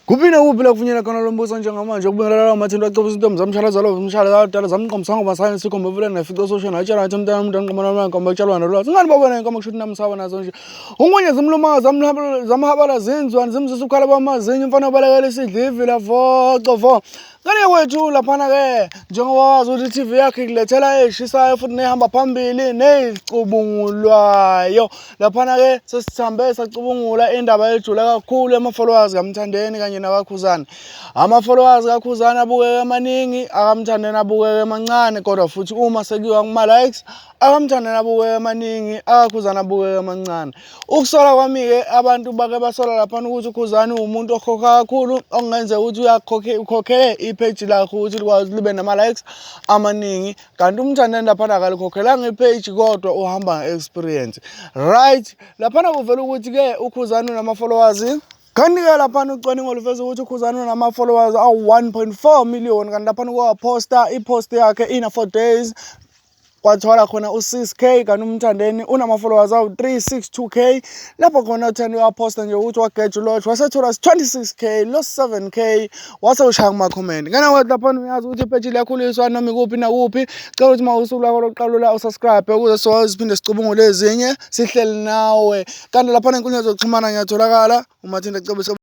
Kuphi nakuphi la kufunyelwa khona lo mbuso njengamanje ukubingelela lawo mathinto acebisa intombi zamshala zalo mshala zadala zamqomsa ngoba science sikhomba vula nefico social natshela ngathi umntana umuntu anqomana noma kutshalwa nolwazi ingani babona inkomo kusho ukuthi namsaba nazo nje unkunye zimluma zamhabala zinzwani zimzisa ukukhala kwamazinyo umfana obalekela isidlivi la voco vo Ngane kwethu laphana-ke njengoba wazi ukuthi i-TV yakho ikulethela ey'shisayo futhi nehamba phambili ney'cubungulwayo. Laphana-ke sesihambe sacubungula indaba ejule kakhulu yama-followers kaMthandeni kanye nakaKhuzani. Ama-followers kaKhuzani abukeka emaningi, akaMthandeni abukeka emancane kodwa futhi uma sekuyiwa kuma-likes akaMthandeni abukeka emaningi, akaKhuzani abukeka emancane. Ukusola kwami-ke abantu bake basola laphana ukuthi uKhuzani uwumuntu okhokha kakhulu okungenzeka ukuthi uyakhokhe ukhokhele ipheji lakhe ukuthi likwazi libe nama-likes amaningi kanti uMthandeni laphana akalikhokhelanga ipheji kodwa uhamba nge-experience. Right, laphana kuvela ukuthi-ke uKhuzani unama-followers. Kanti-ke laphana ucwaningo luveza ukuthi uKhuzani unama-followers awu-1.4 million kanti laphana kwaphosta i-post yakhe ina 4 days kwathola khona u-6K kanti uMthandeni unama-followers awu-362K lapho khona utheni uyaphosta nje ukuthi wageja uLorch wasethola 26K lo 7K wase ushaya kuma-comment. Ngena wethu laphana uyazi ukuthi ipage liyakhuliswa noma ikuphi nakuphi. Cela ukuthi uma usuku lwakho lokuqala la usubscribe ukuze sizokwazi siphinde sicubungule ezinye sihleli nawe. Kanti laphana enkundleni zokuxhumana ngiyatholakala uMathinta Cebisa.